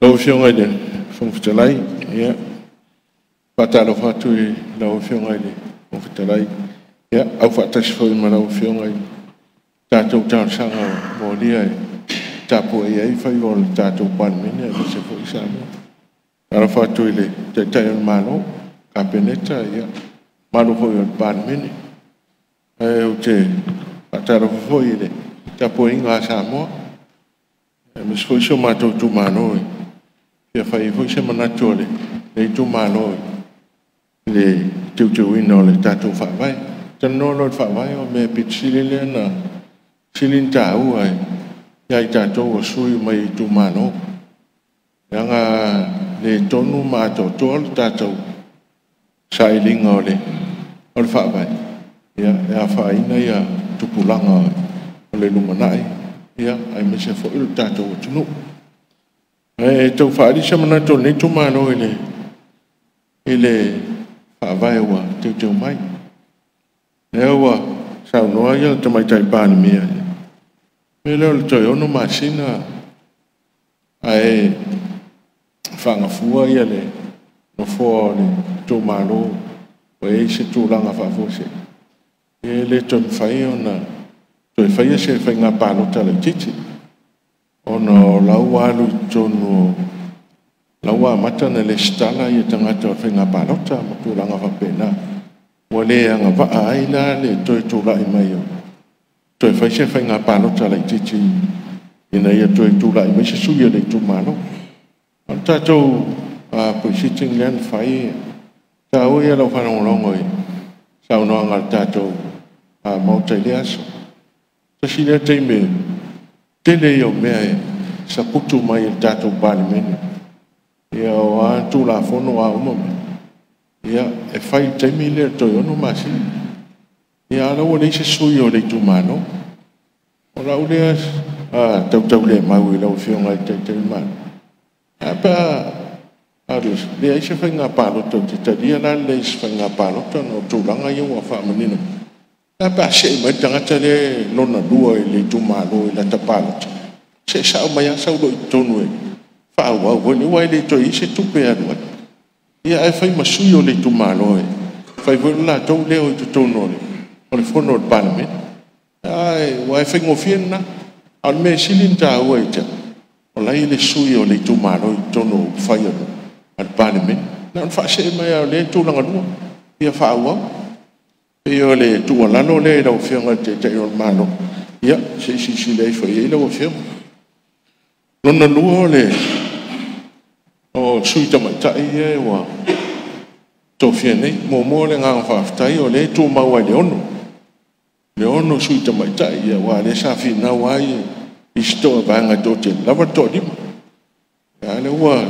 Lau Afioga i le Fofoga Fetalai, ia, faatalofa atu i lau Afioga i le Fofoga Fetalai, ia, aufaatasi foi ma lau Afioga i tatou talosaga molia e tapuai ai faiva o le tatou Palemene aemaise foi Samoa. Faatalofa atu i le Taitai o le Malo, Kapeneta, ia, le mamalu foi o le Palemene. Ae ou te faatalofa foi i le tapuaiga a Samoa, aemaise foi si o matou itumalo e fia fai ai foi se manatu o lenei itumalo i le teuteuina o le tatou Faavae. Talanoa loa i le Faavae, o le mea aupito sili lea ona taua ia i tatou o sui usufono mai itumalo, leaga e le tonu ma atoatoa le tatou sailiga o le Faavae, e afaina tupulaga o le lumanai, aemaise foi o le tatou atunuu. Ae tau faaali se manatu o lenei itumalo i le Faavae ua teuteu mai. O lea ua saunoa le Tamaitai Palemia i le mea lea o le toe 6 masina ae faagafua le nofoa o le itumalo ua i ai se tulaga faafuasei, e le toe mafai ona toe faia se faiga palota laitiiti, ona o la ua alu i totonu, o la ua amata ona resitala tagata o le faiga palota ma tulaga faapena, ua le agavaa ai la le toe tulai mai e toe fai se faiga palota laitiiti ina ia toe tulai mai se sui o le itumalo. O le tatou Pre-Sitting lea na fai, e taua ia o lau faalogologo i saunoaga a le tatou Maota i lea aso. Tasi lea taimi o le tele ia o mea e saputu mai i le tatou Palemene, o a Tulafono o a uma mea, ia, e fai i le taimi lea o le toe 6 masina. A o lea ua leai se sui o le itumalo. O lau lea tautaulemau i lau Afioga i le Taitai o le Malo, ae a pe a leai se faiga palota, ou te talia la le leai o se faiga palota ona o tulaga ia ua faamanino mai. Ae a pe a see mai le tagata lea lona lua i le itumalo i lata palota, see sao mai lava sau loa i totonu e faaauau foi lele, aua e le toe i ai se tupe e alu ai, ae fai ma sui o le itumalo e fai foi lo latou leo i totonu o le Fono a le Palemene. Aua e faigofie lena. A o le mea e sili ona taua ia te au, o la e i ai le sui o le itumalo i totonu o upufai a le Palemene. Na ona faasee mai lava o lea e tulaga lua, ia faaauau. E pei o le tuualalo lea i lau Afioga i le Taitai o le Malo, ia se i silasila ifo i ai lau Afioga. Lona lua o sui tamaitai ia ua tofia nei. Muamua le agaga faafetai o lea e tumau lava i le 6 sui tamaitai, aua o lea sa finau lava isi vaega e toatele, lava le toalima. A o lea ua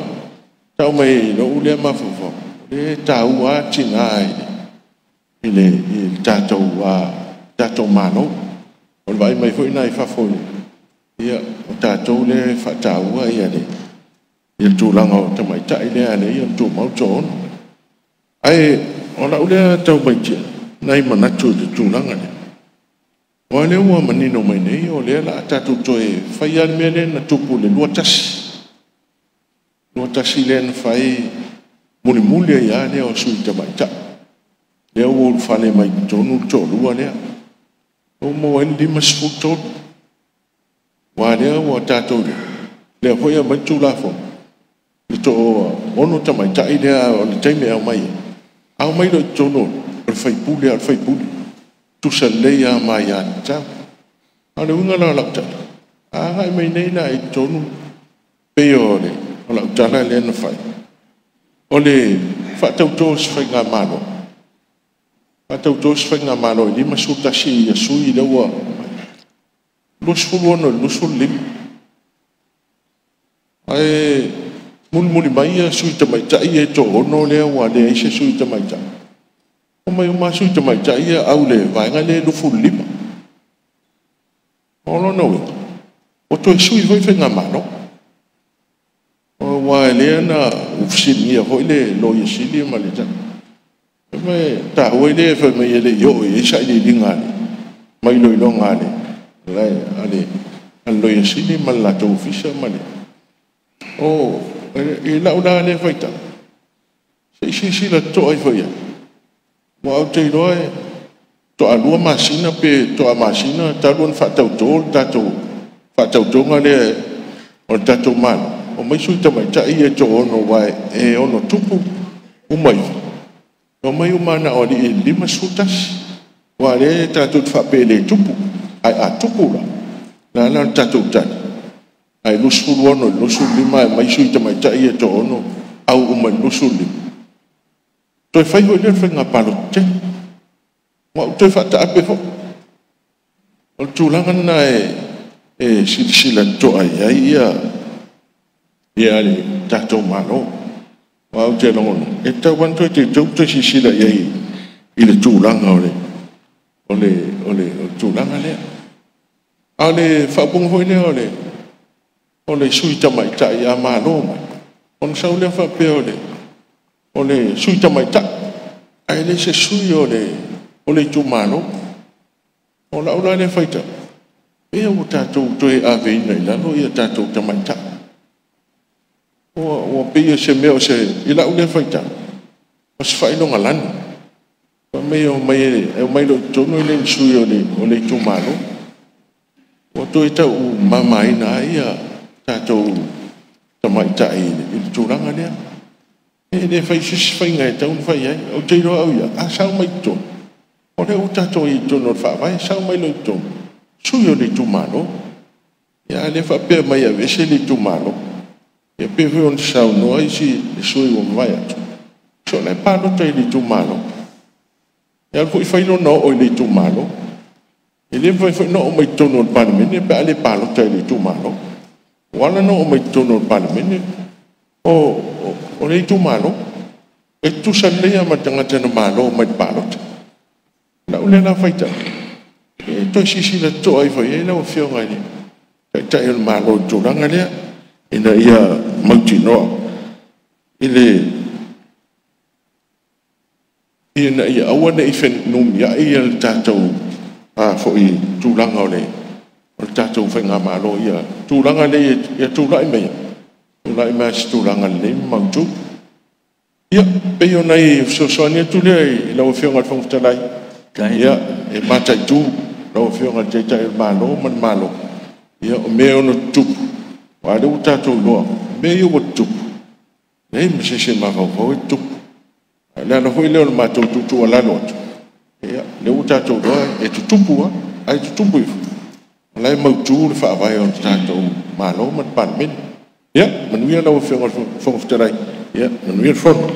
tau mai i lou lea mafaufau, o lea e taua lava tina i le tatou Malo. O le vaai mai foi lena i fafo, o tatou lea e faataua le tulaga o tamaitai lea e ala ai ona tumau le toaono. Ae o lau lea tau matio nai manatu i le tulaga lea, aua o lea ua manino mai nei o lea o le a tatou toe fai lava le mea lea na tupu i le 21, 21 lea na fai mulimuli ai lava lea o sui tamaitai, lea ua ulufale mai i totonu le toalua lea, lea ua maua ai le 53. Aua o lea ua tatou iloa, o lea foi e aumai le Tulafono, le toaono tamaitai lea o le taimi e aumai ai, a omai loa i totonu, o le sui usufono lava o le sui usufono, tutusa lelei lava ma aiatatau. A o le uiga la o lau tala, a agai mai nei la i totonu pei o lau tala lea na fai, o le faatauto o se faigamalo, faatauto se faigamalo e 51 sui usufono lea ua aumai, 26 i le 25. Ae mulimuli mai sui tamaitai ia e toaono lea ua leai se sui tamaitai, omai uma lava sui tamaitai ia au i le vaega lea e 25. O lona uiga, ua toe sui foi le faigamalo, aua o lea na fesiligia foi le Loia Sili ma le tauai lea fai mai e le i oo i ai sailiiliga ma iloiloga a le Loia Sili ma le latou Ofisa. O I lau la lea faitau, se i silasila totoa ifo i ai, aua ou te iloa faatoa 2 masina pe faatoa masina talu ona faatauto le tatou faatautoga lea o le tatou Malo, omai sui tamaitai ia e toaono aua e 6+ uma ifo, na omai uma lava na o alii e 51. Aua o lea tatou te faapea e le tupu, ae a tupu la, o le a la le tatou tali? Ae 26 i le 25 ae omai sui tamaitai ia e toaono au uma i le 25? Toe fai foi lea o le faiga palota tele, ua ou toe faataape foi. O le tulaga lena e silasila totoa i ai le tatou Malo. Aua ou te lagona, e tatau lava ona toe teuteu ma toe silasila i ai i le tulaga o le tulaga lea. A o le faaupuga foi lea o le sui tamaitai a malo mai, ona sau lea faapea o le sui tamaitai, ae le se sui o le itumalo. O lau la lea faitau, pei ua tatou toe aveina i lalo tatou tamaitai. Ua pei o se mea i lau lea faitau, o se faailogalanu. Fai mai e omai loa i totonu e le o ni sui o le itumalo. Ua toe taumamaina ai tatou tamaitai i le tulaga lea. E le fai se isi faiga e tatau ona fai ai. Ou te iloa au ia, a sao mai totonu, o lea ua tatou i ai i totonu o le Faavae, sao mai loa i totonu, sui o le itumalo. A o lea e faapea mai e aveese le itumalo. E pei foi ona saunoa isi sui usufono ua mavae atu, se o la e palota i le itumalo. E alu foi fai lona oo i le itumalo. E le mafai foi ona oo mai totonu o le Palemene pe a le palota i le itumalo. Ua ala ona oo mai totonu o le Palemene o le itumalo. E tutusa lelei lava ma le tagata na malo mai le palota. O lau lea la faitau, se i toe silasila totoa ifo i ai lau Afioga i le Taitai o le Malo i le tulaga lea, ina ia mautinoa ina ia aua ne i fenumiai le tatou tulaga o le tatou faigamalo, le tulaga lea ia tulai mai ai i se tulaga lelei ma mautu. Ia, pei o nai fesoasoani atu lea i lau Afioga i le Fofoga Fetalai, e mataitu lau Afioga i le Taitai o le Malo ma le Malo, o mea e ono tutupu, aua o lea ua tatou iloa mea ia ua tutupu, e leai ma se isi e mafaufau e tutupu. A o le ala foi lea o le matou tuutuualalo atu, ia, o lea ua tatou iloa e tutupu lava, ae tutupu ifo, o la e mautu le Faavae o le tatou Malo ma le Palemene. Ia manuia lau Afioga i le Fofoga Fetalai, manuia le Fono.